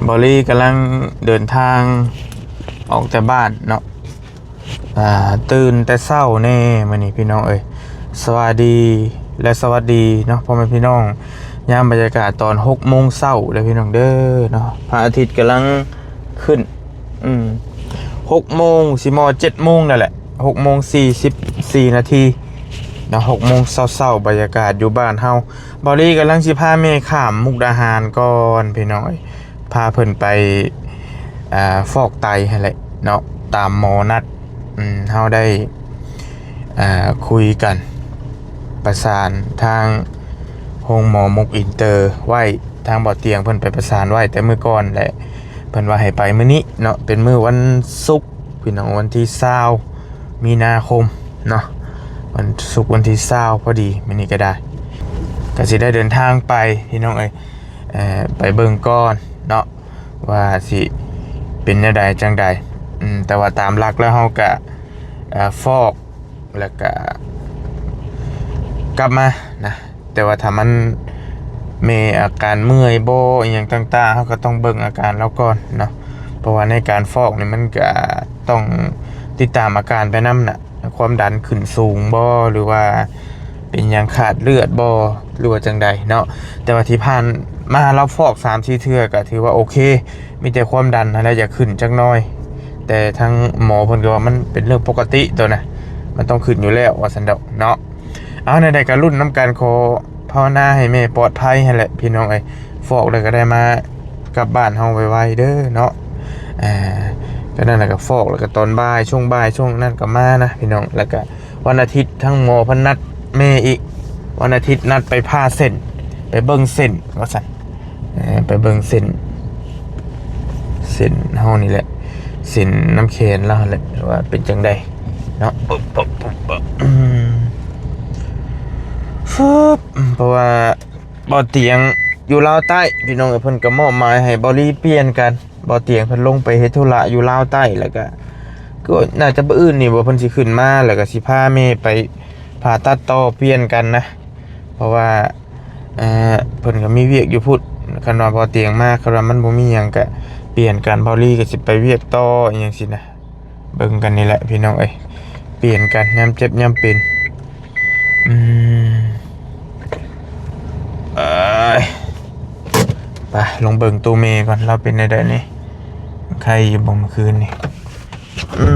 ເບົາລີກຳລັງເດີນທາງອອກຈາກບ້ານເນາະ ອ່າ ຕື່ນແຕ່ເຊົ້າແນ່ມື້ນີ້ພີ່ນ້ອງເອີຍ. ສະບາຍດີ ແລະ ສະຫວັດດີເນາະ ພໍ່ແມ່ພີ່ນ້ອງ ຍາມບັນຍາກາດຕອນຫົກໂມງເຊົ້າເດີພີ່ນ້ອງເດີເນາະ. ພະອາທິດກຳລັງຂຶ້ນ ອືມ ຫົກໂມງ ຊິມາເຈັດໂມງນັ້ນແຫຼະ ຫົກໂມງສີ່ສິບສີ່ນາທີເນາະ ຫົກໂມງເຊົ້າໆ ບັນຍາກາດຢູ່ບ້ານເຮົາ. ເບົາລີກຳລັງຊິພາແມ່ຂ້າມມຸກດາຫານກ່ອນພີ່ນ້ອງເອີຍ ພາເພິ່ນໄປ ອ່າ ຟອກໄຕຫັ້ນແຫຼະເນາະ ຕາມໝໍນັດ. ອືມ ເຮົາໄດ້ ອ່າ ຄຸຍກັນ ປະສານທາງໂຮງໝໍມຸກອິນເຕີໄວ້ ທາງບໍ່ຕຽງເພິ່ນໄປປະສານໄວ້ແຕ່ມື້ກ່ອນແຫຼະ ເພິ່ນວ່າໃຫ້ໄປມື້ນີ້ເນາະ ເປັນມື້ວັນສຸກ ພີ່ນ້ອງ ວັນທີຊາວ ມີນາຄົມເນາະ ວັນສຸກວັນທີຊາວພໍດີ. ມື້ນີ້ກໍໄດ້ ກໍຊິໄດ້ເດີນທາງໄປພີ່ນ້ອງເອີຍ ເອີ ໄປເບິ່ງກ່ອນເນາະ ວ່າຊິເປັນແນວໃດຈັ່ງໃດ. ອືມ ແຕ່ວ່າຕາມຫຼັກແລ້ວເຮົາກະ ເອີ ຟອກ ແລ້ວກະກັບມານະ. ແຕ່ວ່າຖ້າມັນ ແມ່ອາການເມື່ອຍບໍ່ ອີ່ຫຍັງຕ່າງໆ ເຮົາກໍຕ້ອງເບິ່ງອາການລາວກ່ອນເນາະ ເພາະວ່າໃນການຟອກນີ້ມັນກະຕ້ອງຕິດຕາມອາການໄປນຳນະ ຄວາມດັນຂຶ້ນສູງບໍ່ ຫຼືວ່າເປັນຫຍັງຂາດເລືອດບໍ່ ຫຼືວ່າຈັ່ງໃດເນາະ. ແຕ່ວ່າທີ່ຜ່ານມາລາວຟອກສາມສີ່ເທື່ອ ກໍຖືວ່າໂອເຄ ມີແຕ່ຄວາມດັນຫັ້ນແຫຼະຢາກຂຶ້ນຈັກໜ້ອຍ ແຕ່ທາງໝໍເພິ່ນກໍວ່າມັນເປັນເລື່ອງປົກກະຕິໂຕນະ ມັນຕ້ອງຂຶ້ນຢູ່ແລ້ວວ່າຊັ້ນດອກເນາະ. ເອົາ ແນວໃດກໍລຸ້ນນຳກັນ ຂໍພາວະນາໃຫ້ແມ່ປອດໄພຫັ້ນແຫຼະພີ່ນ້ອງເອີຍ. ຟອກແລ້ວກໍໄດ້ມາກັບບ້ານເຮົາໄວໆເດີເນາະ. ອ່າ ກໍນັ້ນແຫຼະ ກໍຟອກແລ້ວກໍຕອນບ່າຍ ຊ່ວງບ່າຍຊ່ວງນັ້ນກໍມານະພີ່ນ້ອງ. ແລ້ວກໍວັນອາທິດທາງໝໍເພິ່ນນັດແມ່ອີກ ວັນອາທິດນັດໄປຜ່າເສັ້ນ ໄປເບິ່ງເສັ້ນວ່າຊັ້ນ ເອີ ໄປເບິ່ງເສັ້ນ ເສັ້ນເຮົານີ້ແຫຼະ ເສັ້ນນຳແຂນລາວຫັ້ນແຫຼະ ວ່າເປັນຈັ່ງໃດເນາະ. ປຶບ ປຶບ ປຶບ ປຶບ ອືມ ຟຶບ ເພາະວ່າບໍ່ຕຽງຢູ່ລາວໃຕ້ພີ່ນ້ອງເອີຍ ເພິ່ນກໍມອບໝາຍໃຫ້ເບົາລີປ່ຽນກັນ. ບໍ່ຕຽງເພິ່ນລົງໄປເຮັດທຸລະຢູ່ລາວໃຕ້ ແລ້ວກໍ ກໍໜ້າຈະມື້ອື່ນນີ້ບໍ່ ເພິ່ນຊິຂຶ້ນມາ ແລ້ວກໍຊິພາແມ່ໄປຜ່າຕັດຕໍ່ ປ່ຽນກັນນະ ເພາະວ່າ ເອີ ເພິ່ນກໍມີວຽກຢູ່ພຸ້ນ. ຄັນວ່າບໍ່ຕຽງມາ ຄັນວ່າມັນບໍ່ມີຫຍັງກໍປ່ຽນກັນ ເບົາລີກໍຊິໄປວຽກຕໍ່ ອີ່ຫຍັງຊີ້ນະ. ເບິ່ງກັນນີ້ແຫຼະພີ່ນ້ອງເອີຍ ປ່ຽນກັນຍາມເຈັບຍາມເປັນ. ອືມ ເອີຍ ໄປລົງເບິ່ງໂຕແມ່ກ່ອນ ລາວເປັນແນວໃດນີ້ ໄຂ້ຢູ່ບໍ່ມື້ຄືນນີ້? ອື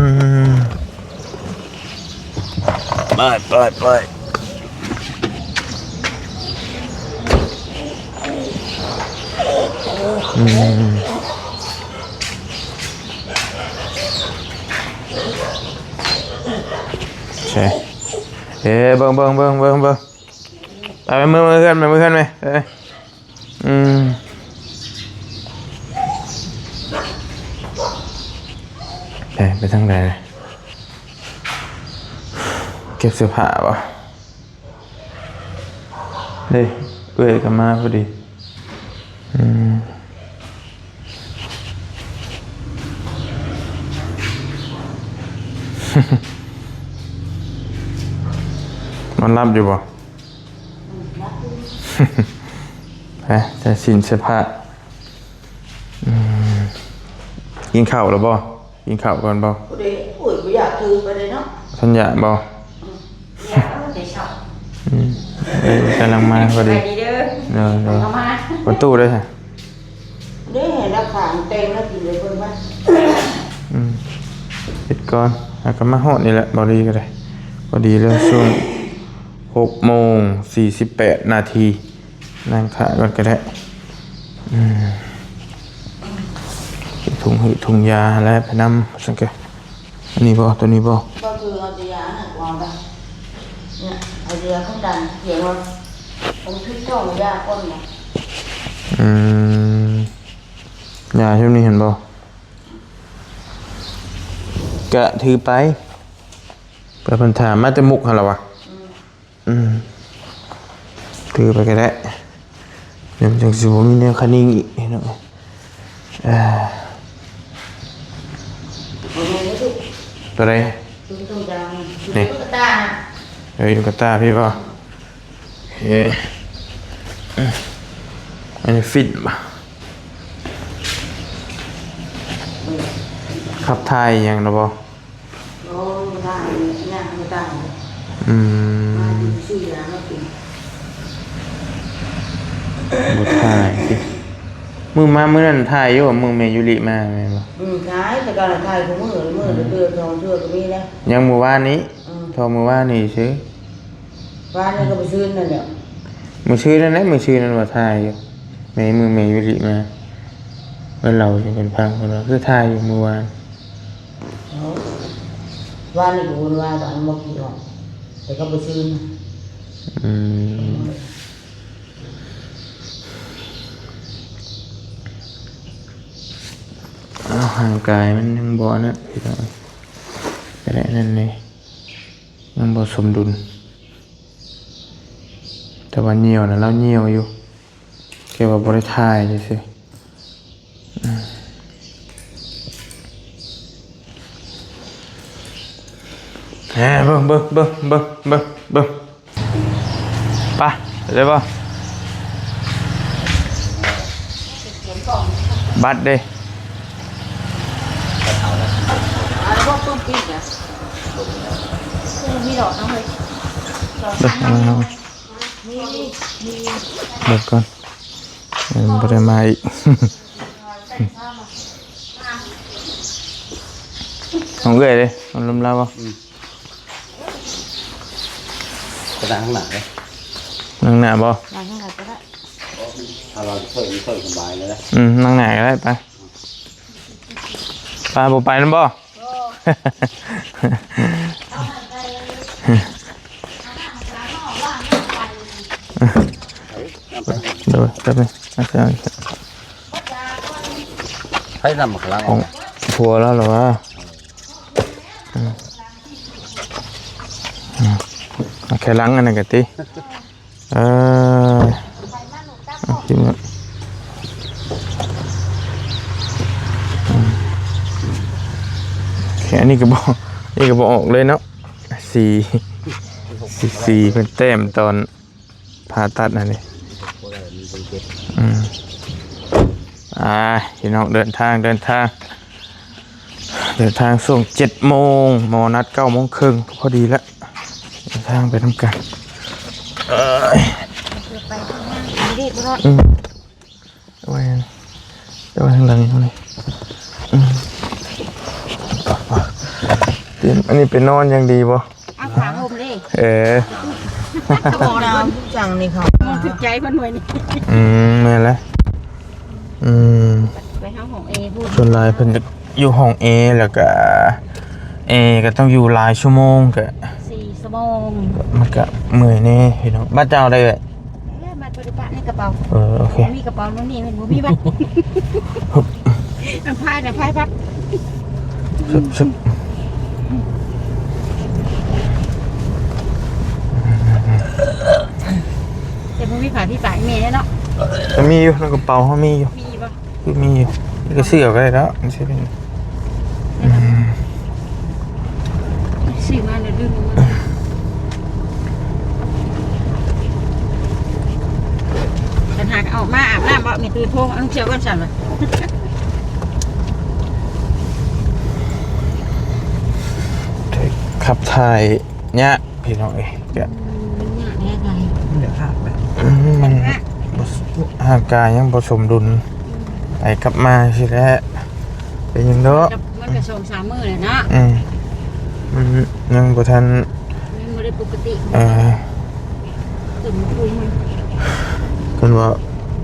ມ ໄປ ໄປ ໄປ ອືມ ໃຊ່ ເອີ ເບິ່ງ ເບິ່ງ ເບິ່ງ ເບິ່ງ ເບິ່ງ ໄປ ເມືອ ເມືອເຮືອນ ໄປ ເມືອເຮືອນ ໄປ ເອີ ອືມ ເອີ ໄປທາງໃດ? ເກັບເສື້ອຜ້າບໍ່? ເດ້ ເອື້ອຍກໍມາພໍດີ. ອືມ ນອນຫຼັບຢູ່ບໍ່? ຮະ ໃສ່ສິ້ນໃສ່ຜ້າ. ອືມ ກິນເຂົ້າແລ້ວບໍ່? ກິນເຂົ້າກ່ອນບໍ່? ບໍ່ໄດ້ ໂອ້ຍ ບໍ່ຢາກຖືໄປເດ້ເນາະ. ທ່ານຢາກບໍ່? ອືມ ຢາກແຕ່ເຊົ້າ. ອືມ ເອີ ກຳລັງມາພໍດີ. ສະບາຍດີເດີ. ເດີ ເດີ ເຂົ້າມາ. ປະຕູເດ້ ເດ້ ໃຫ້ລາຄາແຕ່ງແລ້ວກິນໄດ້ເບິ່ງມາ. ອືມ ປິດກ່ອນ ແລ້ວກໍມາຮອດນີ້ແຫຼະ ເບົາລີກໍໄດ້. ພໍດີເລີຍ ຊ່ວງຫົກໂມງສີ່ສິບແປດນາທີ. ນັ່ງຖ້າກ່ອນກໍໄດ້. ອືມ ເກັບຖົງຫືດຖົງຢາແລ້ວໄປນຳ ຊັ້ນກະ. ອັນນີ້ບໍ່? ໂຕນີ້ບໍ່? ບໍ່ ຄືເອົາແຕ່ຢາໃຫ້ກ່ອນນະ. ເນຍ ເອົາຢາຄວາມດັນ ຂຽນວ່າ ຕ້ອງຖືກຕ້ອງຢາກ່ອນນະ. ອືມ ຢາຊຸມນີ້ເຫັນບໍ່? ກະຖືໄປ ເພື່ອເພິ່ນຖາມມາແຕ່ມຸກຫັ້ນລະວະ. ອືມ ອືມ ຖືໄປກໍໄດ້ ດຽວມັນຈັ່ງຊິບໍ່ມີແນວຄະນິງອີກເນາະ. ເອີ ໂຕໃດ? ນີ້ ເອີ ຢູ່ກະຕາພີ່ບໍ່? ເອີ ອັນນີ້ຟິນບໍ່? ຂັບຖ່າຍອີ່ຫຍັງນະບໍ່? ໂອ້ ບໍ່ຖ່າຍ ຍ່າງບໍ່ຖ່າຍ. ອືມ ມາກິນຊື້ຢາມາກິນ. ບໍ່ຖ່າຍຕິ. ມື້ມາມື້ນັ້ນຖ່າຍຢູ່ ມື້ແມ່ຢູລິມາແມ່ນບໍ່? ອືມ ຖ່າຍ ແຕ່ກໍຖ່າຍຄູ່ມື້ ມື້ລະເທື່ອສອງເທື່ອກໍມີແລ້ວ. ຍັງມື້ວານນີ້ ອືມ ເທົ່າມື້ວານນີ້ຊື່. ວານນີ້ກໍມື້ຊືນນັ້ນແຫຼະ ມື້ຊືນນັ້ນແຫຼະ ມື້ຊືນນັ້ນວ່າຖ່າຍຢູ່ ແມ່ ມື້ແມ່ຢູລິມາ ເພິ່ນເລົ່າສູ່ກັນຟັງ ເພິ່ນວ່າຄືຖ່າຍຢູ່ມື້ວານ. ເອີ ວານນີ້ກໍວຸ່ນວາຍ ວານບໍ່ກີ້ອອກ ແຕ່ກໍມື້ຊືນ. ອືມ ເອົາ ຮ່າງກາຍມັນຍັງບໍ່ອັນນັ້ນ ພີ່ນ້ອງ ກໍໄດ້ນັ້ນເດ້. ຍັງບໍ່ສົມດຸນ ແຕ່ວ່າຍ່ຽວນະ ລາວຍ່ຽວຢູ່ ແຄ່ວ່າບໍ່ໄດ້ຖ່າຍຊື່ໆ. ອືມ ແຮ ເບິ່ງ ເບິ່ງ ເບິ່ງ ເບິ່ງ ເບິ່ງ ເບິ່ງ ໄປ ໄປເລີຍບໍ່? ບັດເດ້? ເອົາແລ້ວບໍ່ປຶ້ມປີກນະ ຄືມີດອກເນາະເຮີ້ຍ. ເບິ່ງ ເອົາ ມີ ມີ ເບິ່ງກ່ອນ ເອີ ບໍ່ໄດ້ມາອີກ. ຂອງເອື້ອຍເດ້ ມັນລົມລາວບໍ່? ອືມ ໄປນັ່ງຂ້າງໜ້າເດ້ ນັ່ງໜ້າບໍ່? ນັ່ງຂ້າງໜ້າກໍໄດ້ ຖ້າວ່າເຄີຍ ເຄີຍສະບາຍເລີຍນະ. ອືມ ນັ່ງໜ້າກໍໄດ້ ໄປ ໄປ ບໍ່ໄປນຳບໍ່? ບໍ່ ໂດຍ ແປັບໜຶ່ງ ໃຫ້ນຳໝາກລັງອອກ ຂອງຜົວລາວລະວ່າ ອືມ ອືມ ເອົາແຄ່ຫຼັງອັນນັ້ນກະຕິ ເອີ ເອົາກິນເນາະ ອືມ ແຄ່ນີ້ກະບໍ່ ນີ້ກະບໍ່ອອກເລີຍເນາະ ສີ ສີ ສີເພິ່ນແຕ້ມຕອນ ຜ່າຕັດຫັ້ນເດ້ ອືມ ອ່າ ພີ່ນ້ອງ ເດີນທາງ ເດີນທາງ ເດີນທາງຊ່ວງເຈັດໂມງ ໝໍນັດເກົ້າໂມງເຄິ່ງ ພໍດີລະ ເດີນທາງໄປນຳກັນ ເອີຍ ໄປທາງນັ້ນ ອືມ ເອົາໄວ້ຫັ້ນ ເອົາໄວ້ທາງຫຼັງເຮົານີ້ ອືມ ຕຽມ ອັນນີ້ໄປນອນຢ່າງດີບໍ່? ເອົາຜ້າຫົ່ມເດ້ ເອີ ບໍ່ນອນຈັ່ງນີ້ເຂົາ ບໍ່ຖືກໃຈເພິ່ນໜ່ວຍນີ້ ອືມ ແມ່ນແຫຼະ ອືມ ໄປເຮົາຫ້ອງແອພຸ້ນ ສ່ວນຫຼາຍເພິ່ນ ຢູ່ຫ້ອງແອ ແລ້ວກະແອກໍຕ້ອງຢູ່ຫຼາຍຊົ່ວໂມງ ກະສີ່ຊົ່ວໂມງ ມັນກະເມື່ອຍແດ່ພີ່ນ້ອງ ບາດເຈົ້າໄດ້ເອື້ອຍ ເອີ ມັດບໍ່ໄດ້ປະໃນກະເປົາ ເອີ ໂອເຄ ມີກະເປົາໂນ່ນນີ້ ມັນບໍ່ມີບັດ ອັນພາຍນະ ພາຍພັດ ຊຶບ ຊຶບ ແຕ່ບໍ່ມີຜ້າທີ່ປາກແມ່ເນາະ ກໍມີຢູ່ ໃນກະເປົາເຮົາມີຢູ່ ມີບໍ່? ຄືມີຢູ່ ນີ້ກໍຊື້ເອົາກໍໄດ້ເນາະ ມັນຊິເປັນ ອືມ ຊື້ມາແລ້ວລືມເອົາມາ ຄັນຫາກອອກມາອາບນ້ຳບໍ່ ມີຕີໂພງ ເອົານ້ຳຂຽວກ່ອນຊັ້ນວ່າ ຂັບຖ່າຍຍາກ ພີ່ນ້ອງເອີຍ ກະ ອືມ ມັນຍາກແດ່ໃດ ມັນຢາກອາບແຫຼະ ອືມ ມັນ ມັນ ຮ່າງກາຍຍັງບໍ່ສົມດຸນ ອືມ ໄປກັບມາຊີ້ແຫຼະ ເປັນຫຍັງດອກ ມັນກະສອງສາມມື້ແຫຼະເນາະ ອືມ ມັນຍັງບໍ່ທັນ ຍັງບໍ່ໄດ້ປົກກະຕິ ເອີ ເປັນວ່າ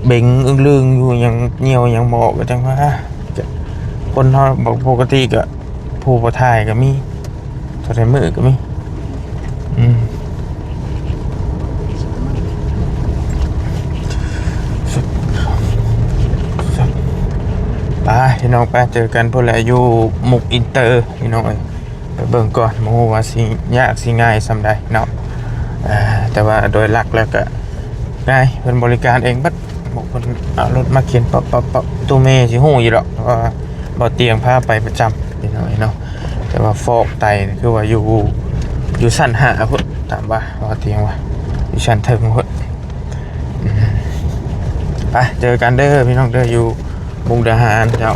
ເບັງອຶ້ງລຶ້ງຢູ່ ຍັງຍ່ຽວຍັງບໍ່ອອກ ກະຈັ່ງວ່າ ຄົນເຮົາບໍ່ປົກກະຕິກະ ຜູ້ບໍ່ຖ່າຍກໍມີ ເທົ່າໃດມື້ກໍມີ ອືມ ໄປພີ່ນ້ອງ ໄປ ເຈີກັນພຸ້ນແຫຼະ ຢູ່ມຸກອິນເຕີ ພີ່ນ້ອງເອີຍ ໄປເບິ່ງກ່ອນ ບໍ່ຮູ້ວ່າຊິຍາກຊິງ່າຍສ່ຳໃດເນາະ ເອີ ແຕ່ວ່າໂດຍຫຼັກແລ້ວກໍງ່າຍ ເພິ່ນບໍລິການເອງເບິດ ພວກເພິ່ນເອົາລົດມາເຂັນປັບໆໆ ໂຕແມ່ຊິຮູ້ຢູ່ດອກ ເພາະວ່າບໍ່ຕຽງພາໄປປະຈຳພີ່ນ້ອງເນາະ ແຕ່ວ່າຟອກໄຕນີ້ຄືວ່າຢູ່ ຢູ່ຊັ້ນຫ້າພຸ້ນ ຕາມວ່າ ບໍ່ຕຽງວ່າຢູ່ຊັ້ນເທິງພຸ້ນ ອືມ ໄປ ເຈີກັນເດີພີ່ນ້ອງເດີ ຢູ່ມຸກດາຫານເຈົ້າ.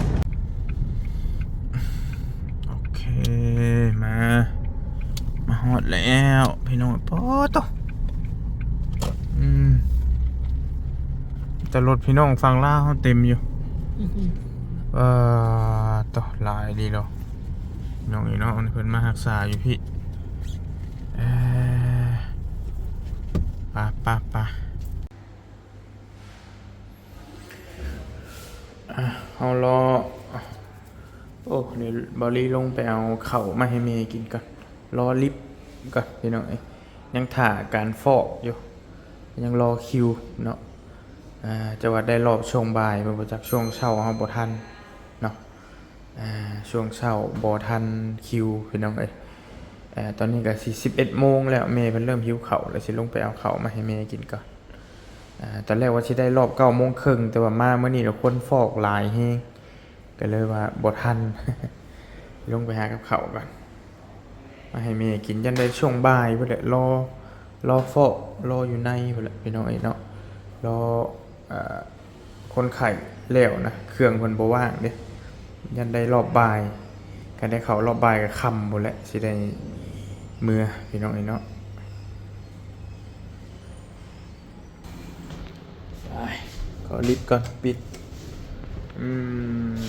ຮອດແລ້ວພີ່ນ້ອງ. ປາດໂທ້ ອືມ ແຕ່ລົດພີ່ນ້ອງຝັ່ງລາວເຮົາເຕັມຢູ່. ອືມ ປາດໂທ້ ຫຼາຍດີເນາະ ນ້ອງເອີຍເນາະ. ເພິ່ນມາຮັກສາຢູ່ພີ້. ເອີ ໄປ ໄປ ໄປ. ອ່ະ ເຮົາລໍ ໂອ້ ດຽວບ່າວລີລົງໄປເອົາເຂົ້າມາໃຫ້ແມ່ກິນກ່ອນ. ລໍລິບກ່ອນພີ່ນ້ອງເອີຍ ຍັງຖ້າການຟອກຢູ່ ຍັງລໍຄິວເນາະ. ອ່າ ຈະວ່າໄດ້ລອບຊ່ວງບ່າຍບໍ່ຈັກ ຊ່ວງເຊົ້າເຮົາບໍ່ທັນເນາະ. ອ່າ ຊ່ວງເຊົ້າບໍ່ທັນຄິວພີ່ນ້ອງເອີຍ. ອ່າ ຕອນນີ້ກໍຊິສິບເອັດໂມງແລ້ວ ແມ່ເພິ່ນເລີ່ມຫິວເຂົ້າແລ້ວ ຊິລົງໄປເອົາເຂົ້າມາໃຫ້ແມ່ກິນກ່ອນ. ອ່າ ຕອນແລກວ່າຊິໄດ້ລອບເກົ້າໂມງເຄິ່ງ ແຕ່ວ່າມາມື້ນີ້ລະຄົນຟອກຫຼາຍແຮງ ກໍເລີຍວ່າບໍ່ທັນ. ລົງໄປຫາກັບເຂົ້າກ່ອນ ມາໃຫ້ແມ່ກິນ ຢ້ານໄດ້ຊ່ວງບ່າຍພຸ້ນແຫຼະ. ລໍ ລໍຟອກ ລໍຢູ່ໃນພຸ້ນແຫຼະພີ່ນ້ອງເອີຍເນາະ. ລໍ ເອີ ຄົນໄຂ້ແລ້ວນະ ເຄື່ອງເພິ່ນບໍ່ວ່າງເດ້ ຢ້ານໄດ້ລອບບ່າຍ. ຄັນໄດ້ເຂົ້າລອບບ່າຍກໍຄ່ຳພຸ້ນແຫຼະ ຊິໄດ້ເມືອພີ່ນ້ອງເອີຍເນາະ. ໄປ ຂໍລິບກ່ອນ ປິດ. ອືມ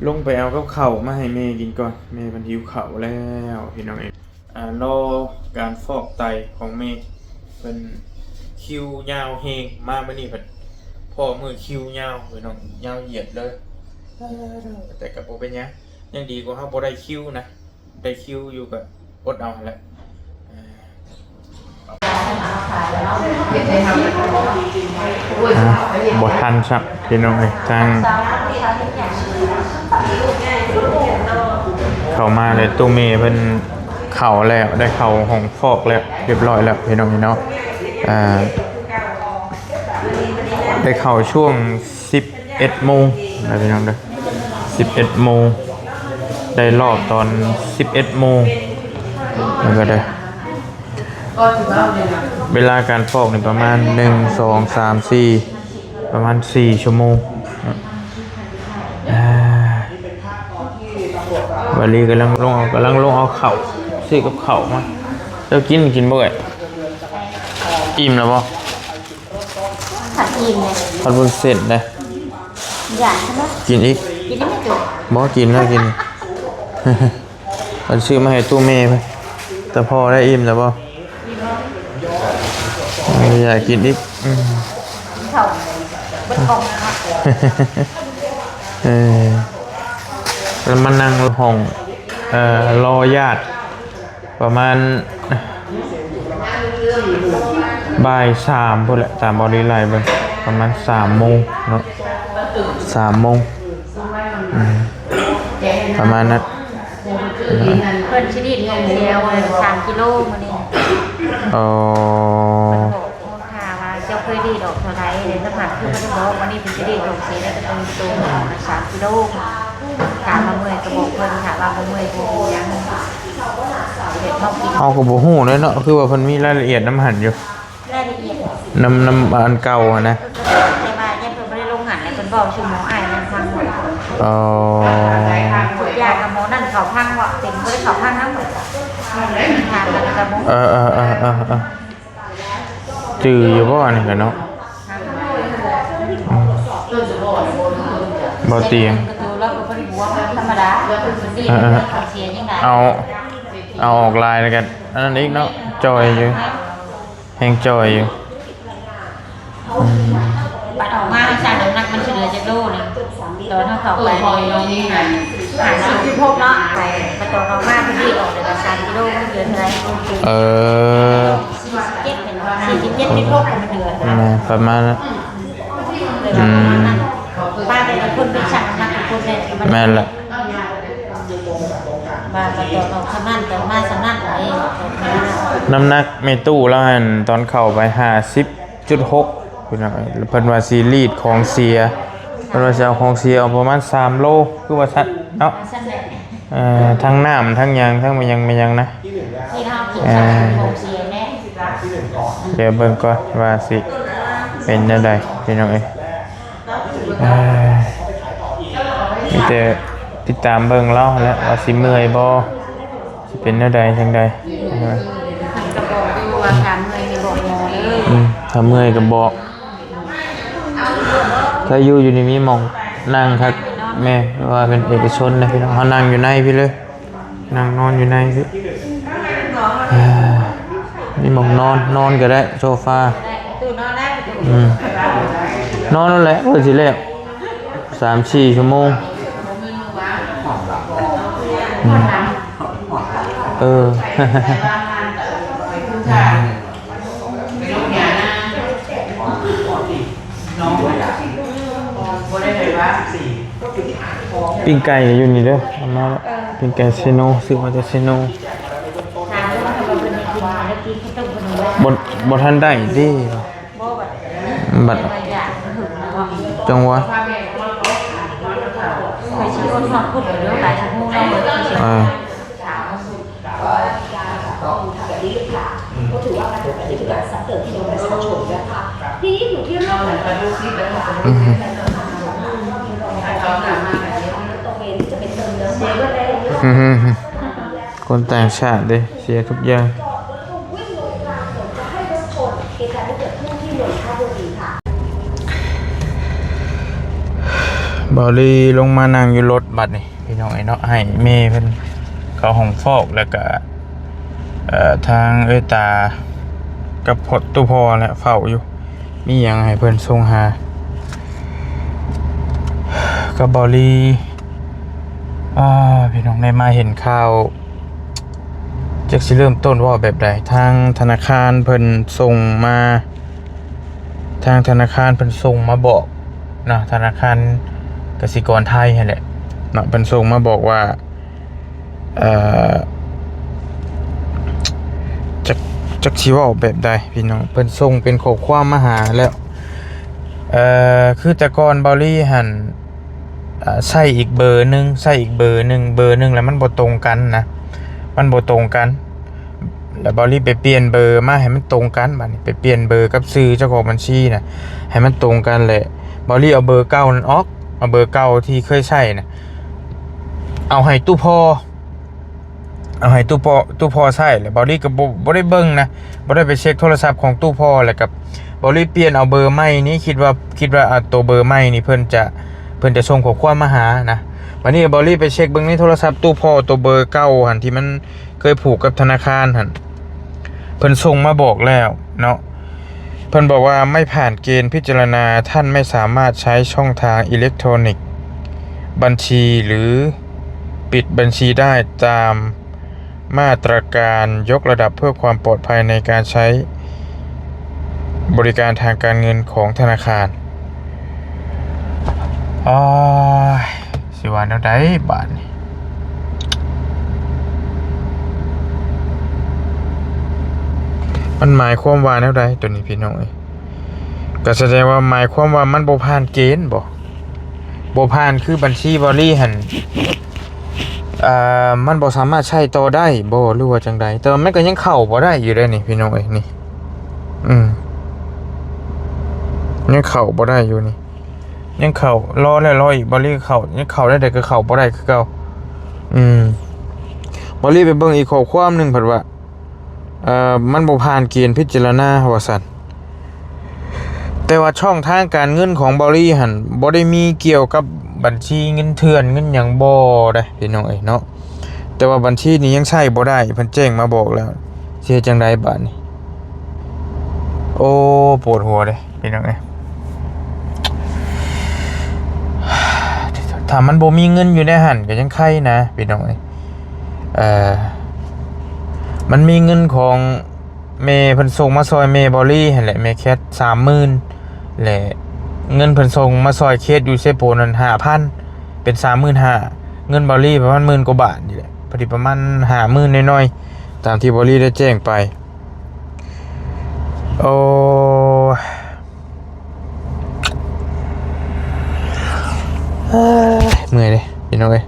ລົງໄປເອົາກັບເຂົ້າມາໃຫ້ແມ່ກິນກ່ອນ ແມ່ເພິ່ນຫິວເຂົ້າແລ້ວພີ່ນ້ອງເອີຍ. ອ່າ ລໍການຟອກໄຕຂອງແມ່ເພິ່ນ ຄິວຍາວແຮງ. ມາມື້ນີ້ເພິ່ນພໍ້ມື້ຄິວຍາວພີ່ນ້ອງ ຍາວຢຽດເລີຍ. ແຕ່ກໍບໍ່ເປັນຫຍັງ ຍັງດີກວ່າເຮົາບໍ່ໄດ້ຄິວນະ. ໄດ້ຄິວຢູ່ກໍອົດເອົາຫັ້ນແຫຼະ. ອ່າ ບໍ່ທັນຊ້ຳພີ່ນ້ອງເອີຍ. ທາງເຂົ້າມາແລ້ວ ຕູ້ແມ່ເພິ່ນເຂົ້າແລ້ວ ໄດ້ເຂົ້າຫ້ອງຟອກແລ້ວ ຮຽບຮ້ອຍແລ້ວພີ່ນ້ອງເນາະ. ອ່າ ໄດ້ເຂົ້າຊ່ວງສິບເອັດໂມງນະພີ່ນ້ອງເດີ ສິບເອັດໂມງ ໄດ້ລອບຕອນສິບເອັດໂມງ. ແລ້ວກໍໄດ້ ເວລາການຟອກນີ້ປະມານ ໜຶ່ງ ສອງ ສາມ ສີ່ ປະມານສີ່ຊົ່ວໂມງ. ອ່າ ວາລີກຳລັງລົງເອົາ ກຳລັງລົງເອົາເຂົ້າ ຊື້ກັບເຂົ້າມາ. ເຈົ້າກິນ ກິນບໍ່ເອີຍ? ອີ່ມແລ້ວບໍ່? ຜັດອີ່ມເລີຍ ຜັດວຸ້ນເສັ້ນເດ້. ຢາກໃຊ່ໄໝ? ກິນອີກ ກິນໄດ້ໄໝ? ບໍ່ ກິນແລ້ວ ກິນ. ເພິ່ນຊື້ມາໃຫ້ຕູ້ແມ່ເພິ່ນ ແຕ່ພໍໄດ້. ອີ່ມແລ້ວບໍ່? ອີ່ມແລ້ວ. ເອີ ຢາກກິນອີກ. ອືມ ກິນເຂົ້າເບິດກ່ອງແລ້ວເນາະ. ເອີ ແລ້ວມານັ່ງຫ້ອງ ເອີ ລໍຍາດ ປະມານບ່າຍສາມພຸ້ນແຫຼະ ຕາມບໍລິໄລເບິ່ງ ປະມານສາມໂມງເນາະ ສາມໂມງ ອືມ ປະມານນັ້ນ. ເພິ່ນຊິດີດຂອງເສຍສາມກິໂລມື້ນີ້. ອໍ ເພິ່ນບອກ ໂທຫາວ່າເຈົ້າເຄີຍດີດອອກເທົ່າໃດ ແລ້ວນ້ຳໜັກຄືບໍ່ໄດ້ບອກ. ວັນນີ້ເພິ່ນຊິດີດຂອງເສຍໄດ້ກໍໂຕ ໂຕໜຶ່ງສາມກິໂລ. ຖ້າວ່າເມື່ອຍກໍບອກເພິ່ນ ຖ້າວ່າບໍ່ເມື່ອຍກໍບໍ່ເປັນຫຍັງ. ເຮົາກໍບໍ່ຮູ້ເດ້ເນາະ ຄືວ່າເພິ່ນມີລາຍລະອຽດນຳຫັ້ນຢູ່ ລາຍລະອຽດ ນຳ ນຳອັນເກົ່າຫັ້ນນະ. ແຕ່ວ່າຢ້ານເພິ່ນບໍ່ໄດ້ລົງຫັ້ນ ແລ້ວເພິ່ນເວົ້າສູ່ໝໍອ້າຍນັ້ນຟັງ. ອໍ ຢາກັບໝໍນັ້ນເຂົາພັງເວາະ ເຕັມບໍ່ໄດ້ເຂົາພັງນຳ. ເອີ ເອີ ເອີ ເອີ ເອີ ຈື່ຢູ່ບໍ່ອັນນີ້ກະເນາະ? ອືມ ບໍ່ຕຽງ ເອີ ເອີ ເອົາ ເອົາອອກຫຼາຍແລ້ວກະອັນນັ້ນອີກເນາະ ຈ່ອຍຢູ່ ແຮງຈ່ອຍຢູ່. ອືມ ບັດອອກມາຊ່າງນ້ຳໜັກມັນຊິເຫຼືອຈັກໂລນີ້? ຕອນເຮົາເຂົ້າໄປນີ້ ຫ້າສິບຈຸດຫົກເນາະ ໄປ ບັດຕອນອອກມາເພິ່ນດີດອອກເຫຼືອສາມກິໂລ ມັນເຫຼືອເທົ່າໃດ? ເອີ ສີ່ສິບເຈັດ ສີ່ສິບເຈັດຈຸດຫົກ ມັນເດືອນ ແມ່ນ ປະມານນັ້ນ. ອືມ ປາແຕ່ລະຄົນໄປຊັ່ງນ້ຳໜັກທຸກຄົນເດ້ ແມ່ນລະ ວ່າກໍຕອນອອກຊຳນັ້ນ ຕອນມາຊຳນັ້ນເດ້. ນ້ຳໜັກແມ່ຕູ້ລາວຫັ້ນ ຕອນເຂົ້າໄປ ຫ້າສິບຈຸດຫົກ ພີ່ນ້ອງເອີຍ ເພິ່ນວ່າຊິລີດຂອງເສຍ ເພິ່ນວ່າຊິເອົາຂອງເສຍອອກປະມານສາມໂລ ຄືວ່າຊັ້ນເນາະ. ເອີ ທັງນ້ຳ ທັງຫຍັງ ທັງແມ່ນຫຍັງ ແມ່ນຫຍັງນະ. ເອີ ດຽວເບິ່ງກ່ອນວ່າຊິເປັນແນວໃດ ພີ່ນ້ອງເອີຍ. ເອີ ມີແຕ່ຕິດຕາມເບິ່ງລາວຫັ້ນແຫຼະ ວ່າຊິເມື່ອຍບໍ່. ຊິເປັນແນວໃດຈັ່ງໃດ. ເພິ່ນກໍບອກຢູ່ວ່າຖ້າເມື່ອຍໃຫ້ບອກໝໍເດີ. ອືມ ຖ້າເມື່ອຍກໍບອກ. ຖ້າຢູ່ ຢູ່ນີ້ມີໝ່ອງນັ່ງຄັກແດ່ ເພາະວ່າເປັນເອກະຊົນນະພີ່ນ້ອງ. ເຮົານັ່ງຢູ່ໃນພີ້ເລີຍ ນັ່ງນອນຢູ່ໃນພີ້. ເອີ ມີໝ່ອງນອນ ນອນກໍໄດ້ ໂຊຟາ. ອືມ ນອນນັ້ນແຫຼະ ເພິ່ນຊິແລ້ວ ສາມສີ່ຊົ່ວໂມງ. ອືມ ເອີ ປີ້ງໄກ່ຢູ່ນີ້ເດີ ເອົາມາແລ້ວ. ເອີ ປີ້ງໄກ່ເຊໂນ ຊື້ມາແຕ່ເຊໂນ. ບໍ່ ບໍ່ທັນໄດ້ເດ້. ບໍ່ບັດ ບັດ ບໍ່ຢາກຫຶງເນາະ ຈັ່ງຫວະ. ຂ້ອຍຊິອົດຮອດພຸ້ນເດີ ຫຼາຍຊົ່ວໂມງແລ້ວ. ເອີ ອືມ ຄົນຕ່າງຊາດເດ້ ເສຍທຸກຢ່າງ. ເບົາລີລົງມານັ່ງຢູ່ລົດບັດນີ້ພີ່ນ້ອງເອີຍເນາະ ໃຫ້ແມ່ເພິ່ນເຂົ້າຫ້ອງຟອກ ແລ້ວກະ ເອີ ທາງເອື້ອຍຕາກັບພໍ່ ຕູ້ພໍ່ແຫຼະເຝົ້າຢູ່ ມີຫຍັງໃຫ້ເພິ່ນສົ່ງຫາ. ກັບເບົາລີ ອາ ພີ່ນ້ອງໄດ້ມາເຫັນຂ່າວ ຈັກຊິເລີ່ມຕົ້ນເວົ້າແບບໃດ. ທາງທະນາຄານເພິ່ນສົ່ງມາ ທາງທະນາຄານເພິ່ນສົ່ງມາບອກເນາະ ທະນາຄານກະສິກອນໄທຫັ້ນແຫຼະເນາະ ເພິ່ນສົ່ງມາບອກວ່າ ເອີ ຈັກ ຈັກຊິເວົ້າແບບໃດພີ່ນ້ອງ ເພິ່ນສົ່ງເປັນຂໍ້ຄວາມມາຫາແລ້ວ. ເອີ ຄືແຕ່ກ່ອນເບົາລີຫັ້ນ ເອີ ໃຊ້ອີກເບີໜຶ່ງ ໃຊ້ອີກເບີໜຶ່ງ ເບີໜຶ່ງແລ້ວມັນບໍ່ຕົງກັນນະ ມັນບໍ່ຕົງກັນ ແລ້ວເບົາລີໄປປ່ຽນເບີມາໃຫ້ມັນຕົງກັນ. ບາດນີ້ໄປປ່ຽນເບີກັບຊື່ເຈົ້າຂອງບັນຊີນະ ໃຫ້ມັນຕົງກັນ ແລ້ວເບົາລີເອົາເບີເກົ່ານັ້ນອອກ ເອົາເບີເກົ່າທີ່ເຄີຍໃຊ້ນະ ເອົາໃຫ້ຕູ້ພໍ່ ເອົາໃຫ້ຕູ້ພໍ່ ຕູ້ພໍ່ໃຊ້ ແລ້ວເບົາລີກໍບໍ່ ບໍ່ໄດ້ເບິ່ງນະ ບໍ່ໄດ້ໄປເຊັກໂທລະສັບຂອງຕູ້ພໍ່ ແລ້ວກໍເບົາລີປ່ຽນເອົາເບີໃໝ່ນີ້ ຄິດວ່າ ຄິດວ່າ ອາ ໂຕເບີໃໝ່ນີ້ເພິ່ນຈະ ເພິ່ນຈະສົ່ງຂໍ້ຄວາມມາຫານະ. ບາດນີ້ເບົາລີໄປເຊັກເບິ່ງໃນໂທລະສັບຕູ້ພໍ່ ໂຕເບີເກົ່າຫັ້ນ ທີ່ມັນເຄີຍຜູກກັບທະນາຄານຫັ້ນ ເພິ່ນສົ່ງມາບອກແລ້ວເນາະ. ເພິ່ນບອກວ່າ ໄມ່ຜ່ານເກນພິຈາລະນາ ທ່ານໄມ່ສາມາດໃຊ້ຊ່ອງທາງອີເລັກໂທຣນິກບັນຊີ ຫຼື ປິດບັນຊີໄດ້ຕາມມາດຕະການຍົກລະດັບເພື່ອຄວາມປອດໄພໃນການໃຊ້ບໍລິການທາງການເງິນຂອງທະນາຄານ. ໂອ້ຍ ຊິວ່າແນວໃດບາດນີ້? ມັນໝາຍຄວາມວ່າແນວໃດໂຕນີ້ພີ່ນ້ອງເອີຍ? ກໍສະແດງວ່າໝາຍຄວາມວ່າມັນບໍ່ຜ່ານເກນບໍ? ບໍ່ຜ່ານຄືບັນຊີເບົາລີຫັ້ນ ເອີ ມັນບໍ່ສາມາດໃຊ້ຕໍ່ໄດ້ບໍ ຫຼືວ່າຈັ່ງໃດ? ແຕ່ວ່າມັນກໍຍັງເຂົ້າບໍ່ໄດ້ຢູ່ເດ້ນີ້ພີ່ນ້ອງເອີຍ ນີ້ ອືມ ຍັງເຂົ້າບໍ່ໄດ້ຢູ່ນີ້. ຍັງເຂົ້າ ລໍແລ້ວລໍອີກ ເບົາລີເຂົ້າ ຍັງເຂົ້າໄດ້ ແຕ່ກໍເຂົ້າບໍ່ໄດ້ຄືເກົ່າ. ອືມ ເບົາລີໄປເບິ່ງອີກຂໍ້ຄວາມໜຶ່ງ ເພິ່ນວ່າ ເອີ ມັນບໍ່ຜ່ານເກນພິຈາລະນາ ວ່າຊັ້ນ. ແຕ່ວ່າຊ່ອງທາງການເງິນຂອງເບົາລີຫັ້ນ ບໍ່ໄດ້ມີກ່ຽວກັບບັນຊີເງິນເຖື່ອນເງິນຫຍັງບໍ່ເດ້ ພີ່ນ້ອງເອີຍເນາະ. ແຕ່ວ່າບັນຊີນີ້ຍັງໃຊ້ບໍ່ໄດ້ ເພິ່ນແຈ້ງມາບອກແລ້ວ ຊິເຮັດຈັ່ງໃດບາດນີ້? ໂອ້ ປວດຫົວເດ້ ພີ່ນ້ອງເອີຍ. ຖ້າມັນບໍ່ມີເງິນຢູ່ໃນຫັ້ນກໍຍັງໄຄນະ ພີ່ນ້ອງເອີຍ. ເອີ ມັນມີເງິນຂອງແມ່ເພິ່ນສົ່ງມາຊ່ອຍແມ່ເບົາລີຫັ້ນແຫຼະ ແມ່ແຄດ ສາມໝື່ນ ແລະ ເງິນເພິ່ນສົ່ງມາຊ່ອຍເຄດຢູ່ເຊໂປນັ້ນ ຫ້າພັນ ເປັນ ສາມໝື່ນຫ້າ ເງິນເບົາລີປະມານໝື່ນກວ່າບາດນີ້ແຫຼະ ພໍດີປະມານ ຫ້າໝື່ນ ໜ້ອຍໆ ຕາມທີ່ເບົາລີໄດ້ແຈ້ງໄປ. ໂອ້ຍ ເອີຍ ເມື່ອຍເດ້ ພີ່ນ້ອງເອີຍ.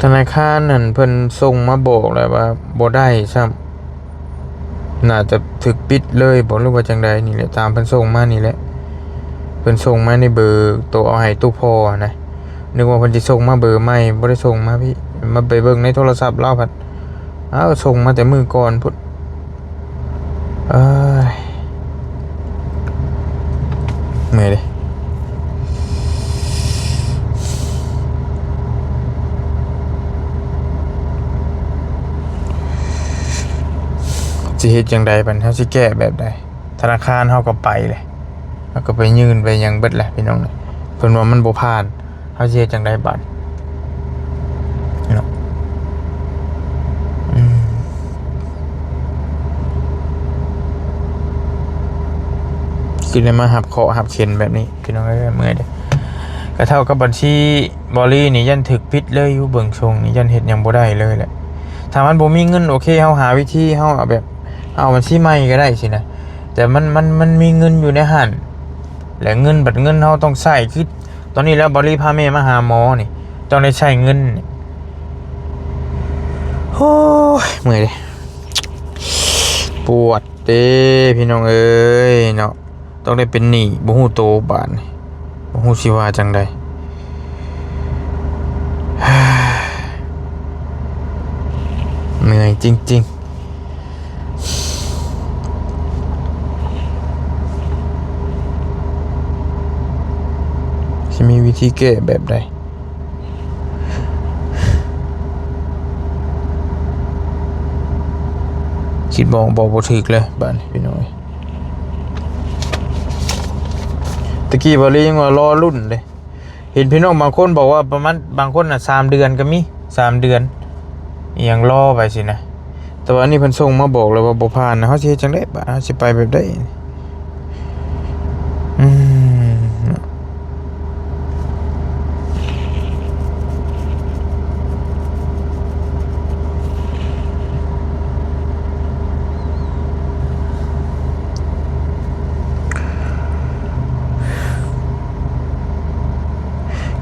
ທະນາຄານນັ້ນເພິ່ນສົ່ງມາບອກແລ້ວວ່າບໍ່ໄດ້ຊ້ຳ ໜ້າຈະຖືກປິດເລີຍບໍ ຫຼືວ່າຈັ່ງໃດນີ້ແຫຼະ ຕາມເພິ່ນສົ່ງມານີ້ແຫຼະ. ເພິ່ນສົ່ງມາໃນເບີໂຕເອົາໃຫ້ຕູ້ພໍ່ຫັ້ນນະ ນຶກວ່າເພິ່ນຊິສົ່ງມາເບີໃໝ່ ບໍ່ໄດ້ສົ່ງມາພີ້ ມາໄປເບິ່ງໃນໂທລະສັບລາວພັດ ອ້າວ ສົ່ງມາແຕ່ມື້ກ່ອນພຸ້ນ. ເອີຍ ເມື່ອຍເດ້. ຊິເຮັດຈັ່ງໃດບັດນີ້ ເຮົາຊິແກ້ແບບໃດ? ທະນາຄານເຮົາກໍໄປເລີຍ ເຮົາກໍໄປຍື່ນໄປຫຍັງເບິດແຫຼະພີ່ນ້ອງ. ເພິ່ນວ່າມັນບໍ່ຜ່ານ ເຮົາຊິເຮັດຈັ່ງໃດບາດເນາະ? ອືມ ຄືໄດ້ມາຮັບເຄາະຮັບເຂັນແບບນີ້ພີ່ນ້ອງເອີຍ ເມື່ອຍເດ້. ກະເທົ່າກັບບັນຊີບໍລີນີ້ ຢ້ານຖືກປິດເລີຍຢູ່ ເບິ່ງຊົງນີ້ ຢ້ານເຮັດຫຍັງບໍ່ໄດ້ເລີຍແຫຼະ. ຖ້າມັນບໍ່ມີເງິນ ໂອເຄ ເຮົາຫາວິທີ ເຮົາເອົາແບບ ເອົາບັນຊີໃໝ່ກໍໄດ້ຊີ້ນະ ແຕ່ມັນ ມັນ ມັນມີເງິນຢູ່ໃນຫັ້ນ ແລະ ເງິນ ບັດເງິນເຮົາຕ້ອງໃຊ້ ຄື ຕອນນີ້ແລ້ວ ບໍລີພາແມ່ມາຫາໝໍນີ້ ຕ້ອງໄດ້ໃຊ້ເງິນນີ້. ໂອ້ຍ ເມື່ອຍເດ້ ປວດເດ້ພີ່ນ້ອງເອີຍເນາະ. ຕ້ອງໄດ້ເປັນໜີ້ ບໍ່ຮູ້ໂຕບາດນີ້ ບໍ່ຮູ້ຊິວ່າຈັ່ງໃດ. ເມື່ອຍຈິງໆ. ຊິມີວິທີແກ້ແບບໃດ? ຄິດບໍ່ ບອກບໍ່ຖືກເລີຍບາດນີ້ພີ່ນ້ອງເອີຍ. ຕະກີ້ບາລີຍັງວ່າລໍລຸ້ນເດ້ ເຫັນພີ່ນ້ອງບາງຄົນບອກວ່າປະມານ ບາງຄົນນະ ສາມເດືອນກໍມີ ສາມເດືອນ ອີ່ຫຍັງລໍໄປຊີ້ນະ. ແຕ່ວ່າອັນນີ້ເພິ່ນສົ່ງມາບອກແລ້ວວ່າບໍ່ຜ່ານນະ ເຮົາຊິເຮັດຈັ່ງໃດບາດ ເຮົາຊິໄປແບບໃດ? ອືມ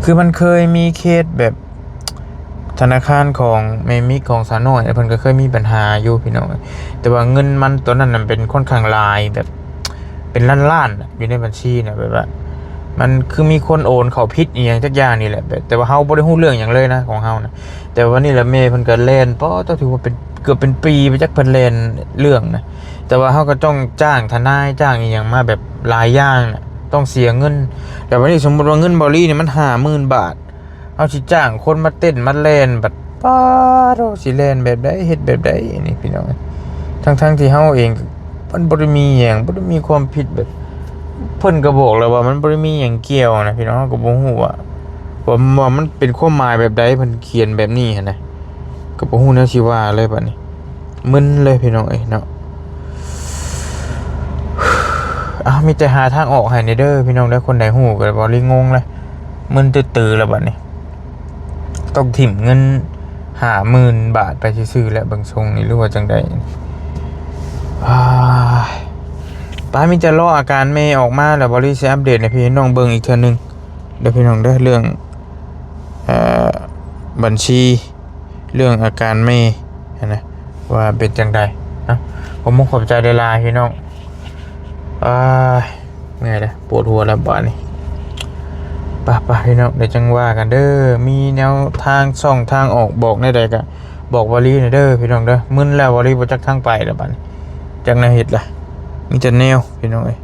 ຄືມັນເຄີຍມີເຄສແບບ ທະນາຄານຂອງແມ່ມິກ ຂອງສາວນ້ອຍ ເພິ່ນກໍເຄີຍມີບັນຫາຢູ່ພີ່ນ້ອງ ແຕ່ວ່າເງິນມັນຕອນນັ້ນນະເປັນຄ່ອນຂ້າງຫຼາຍ ແບບເປັນລ້ານໆ ຢູ່ໃນບັນຊີນະ ແບບວ່າມັນຄືມີຄົນໂອນເຂົ້າຜິດອີ່ຫຍັງຈັກຢ່າງນີ້ແຫຼະ ແບບ ແຕ່ວ່າເຮົາບໍ່ໄດ້ຮູ້ເລື່ອງຫຍັງເລີຍນະ ຂອງເຮົານະ. ແຕ່ວ່ານີ້ລະແມ່ເພິ່ນກໍແລ່ນ ປະ ເຈົ້າ ຖືວ່າເປັນ ເກືອບເປັນປີໄປຈັກເພິ່ນແລ່ນເລື່ອງນະ ແຕ່ວ່າເຮົາກໍຕ້ອງຈ້າງທະນາຍ ຈ້າງອີ່ຫຍັງມາແບບຫຼາຍຢ່າງນະ ຕ້ອງເສຍເງິນ. ແລ້ວບັດນີ້ສົມມຸດວ່າເງິນເບົາຫຼີນີ້ມັນຫ້າໝື່ນບາດ ເຮົາຊິຈ້າງຄົນມາເຕັ້ນມາແລ່ນ ບັດ ປາໂທ້ ຊິແລ່ນແບບໃດ ເຮັດແບບໃດນີ້ພີ່ນ້ອງ. ທັງໆທີ່ເຮົາເອງມັນບໍ່ໄດ້ມີຫຍັງ ບໍ່ໄດ້ມີຄວາມຜິດ ແບບ ເພິ່ນກໍບອກແລ້ວວ່າມັນບໍ່ໄດ້ມີຫຍັງກ່ຽວນະພີ່ນ້ອງ. ເຮົາກໍບໍ່ຮູ້ວ່າ ວ່າ ວ່າມັນເປັນຄວາມໝາຍແບບໃດ ເພິ່ນຂຽນແບບນີ້ຫັ້ນນະ ກໍບໍ່ຮູ້ແນວຊິວ່າເລີຍບັດນີ້. ມຶນເລີຍພີ່ນ້ອງເອີຍເນາະ. ອ້າວ ມີແຕ່ຫາທາງອອກໃຫ້ແດ່ເດີພີ່ນ້ອງເດີ. ຄົນໃດຮູ້ກໍບໍ່ໄດ້ງົງເລີຍ ມຶນຕື້ໆແລ້ວບັດນີ້ ຕ້ອງຖິ້ມເງິນຫ້າໝື່ນບາດໄປຊື່ໆແລ້ວ ເບິ່ງຊົງນີ້ ຫຼືວ່າຈັ່ງໃດ. ອ້າຍ ໄປ ມີແຕ່ລໍອາການແມ່ອອກມາແລ້ວ ບໍລິຊິອັບເດດໃຫ້ພີ່ນ້ອງເບິ່ງອີກເທື່ອໜຶ່ງເດີພີ່ນ້ອງເດີ ເລື່ອງ ເອີ ບັນຊີ ເລື່ອງອາການແມ່ຫັ້ນນະ ວ່າເປັນຈັ່ງໃດເນາະ. ຂໍມຸກຂອບໃຈຫຼາຍໆພີ່ນ້ອງ. ອ້າຍ ເມື່ອຍແລ້ວ ປວດຫົວແລ້ວບາດນີ້. ໄປໆ ພີ່ນ້ອງ ດຽວຈັ່ງວ່າກັນເດີ. ມີແນວທາງ ຊ່ອງທາງອອກ ບອກແນວໃດກໍບອກວາລີແດ່ເດີພີ່ນ້ອງເດີ. ມຶນແລ້ວ ວາລີບໍ່ຈັກທາງໄປແລ້ວບາດນີ້ ຈັກແນວເຮັດລະ ມີແຕ່ແນວ ພີ່ນ້ອງເອີຍ.